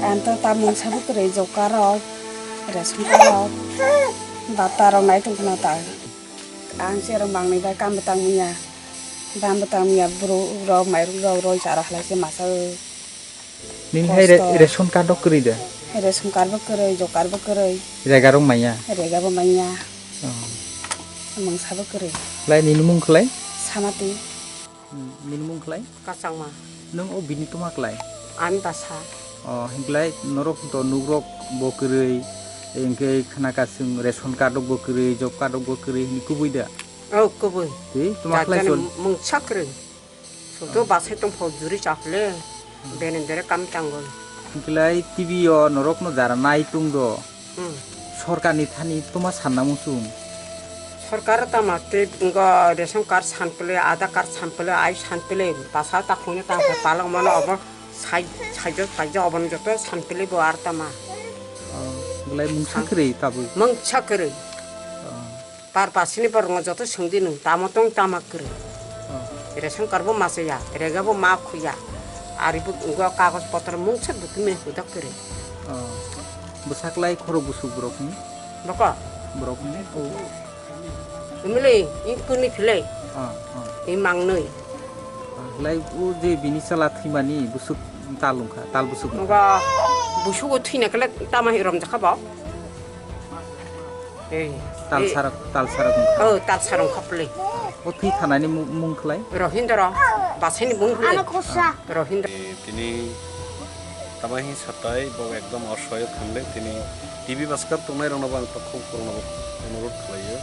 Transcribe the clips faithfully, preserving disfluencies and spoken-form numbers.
Ang to ta mungsa bo kwrwi, job card rok, ration card rok, bata rok nai tong khna ta. Ang se rok mangnwi bai kam bo tang manya, bam bo tang manya, bwrwi rok, mairum rok roi chara halai se masa o. Nini hai re-, kosto. Ration card rok kwrwi da? Ration card bo kwrwi, job card bo kwrwi. Rega rok manya? Rega bo manya. Oh. Mungsa bo kwrwi. Lai nini mung khlai? Samati. Hmm, nini mung khlai? Kachangma. Nwng o bini tuma khlai? Ani basa. Oh, hinklai norok to nugrok bo kwrwi, hinkhe khna kasung ration card rok bo kwrwi, job card rok bo kwrwi hini kubui da? Oh, kubui. Tei tuma khlai chol? Mungsa kwrwi. Soto basai tong phok juri chaple, bene dere kam tangoi. Hinkhlai T V o norokno jara nai tung do. Hmm. Sorkarni thani tuma sanna muchung. Sorkar tama te ngo ration card sanpele, Aadhaar card sanpele, ai sanpele, basa ta khungni tang palok mano obo sai, saijo, saijo obo joto sanpele bo ar tama. Oh, belai mungsa kwrwi tabuk. Mungsa kwrwi. Oh. Par pasini borokno joto swngdi nwng tamo tong tama kwrwi. Oh. Ration card bo ma chaya, rega bo ma khuya. Ari bo ngo kagoj potro mungsa document huda kwrwi. Oh. Bwsaklai khorok busuk borokni? Boko? Borokni? Oh. Imili, i kuni philai. Oh, oh. I mangnwi. Lai o je bini chala thwimani busuk tal wngkha, tal busuk wngkha. Ngo busugo thwina kle tama hi romjakha bo. Ei, tal ei. Sarak, tal sarak wngkha. Oh, tal sarak wngkha phle. O thwi thanani mu-, mung khlai? Rohindra. Basaini mung khlai. Ano khosa. Rohindra. Eh, tini tama hi satai bo ekdom osoyo khamle tini T V baskar tongnai rokno bo ang takhuk rokno bo onurot khlaio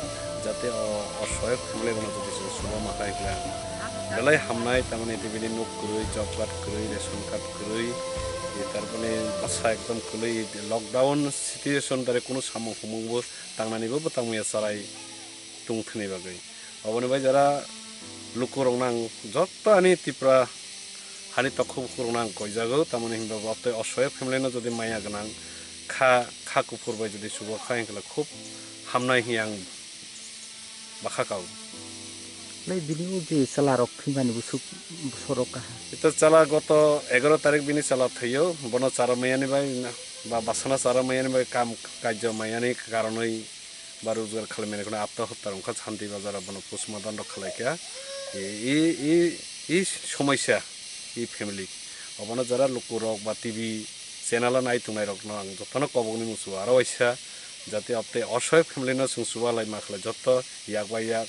jate o osoyo khamle rokno jodi se suba ma khai khlai belai hamnai tamani T V ni nuk kwrwi, job card kwrwi, ration card kwrwi, eh, tarpore bwsa ekdom kwlwi lockdown situation dare kunu samung humung bo tangnani bo bwtang maya chwrai tong thwngni bagwi. Oboni bai jara lukurokno ang jotto ani Tripura hani tokhok bukhurokno ang koijago, tamoni hinba bo tei osoyo family no jodi maya gwnang kha, kha kuphur bai jodi chuba kha hinkhe khub hamnai hiya ang bakha kao. Lai bini o je chwla rok thwimani busuk, busuk rok kaha. Ito chwla goto egaro tarik bini chwla thwio, bono chara mayani bai ba basana chara mayani bai kam kajjo mayani karonwi ba rojgar khlaimani kheno apta hopta rok wngkha Santi Bazar o bono postmortem rok khlaikha. I, i, i, i somoisa i family. Obono jara lukurok ba T V channel o nai tongnai rokno ang jotono kobokni muchungo aro waisa jate apte osoy family no chwng chuba lai ma khlai jotto yak bai yak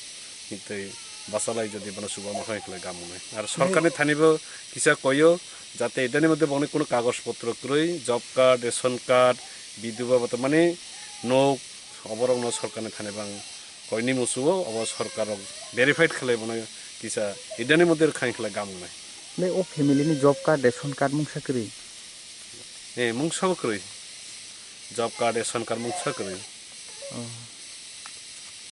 tei bachalai jodi bono chuba ma khlai khlai gamungnai. Aro sorkarni thanibo kisa koyo jate idani moddhe bongni kuno kagoj potro kwrwi, job card, ration card, bidhuba bata mani nok oborokno sorkarni thani bang koini muchungo obo sorkarrok verified khlai bono kisa idani moddhe khain khlai gamungnai. Nai o family ni job card, ration card mungsa kwrwi? Eh, mungsa bo kwrwi. Job card, ration card mungsa kwrwi. Oh.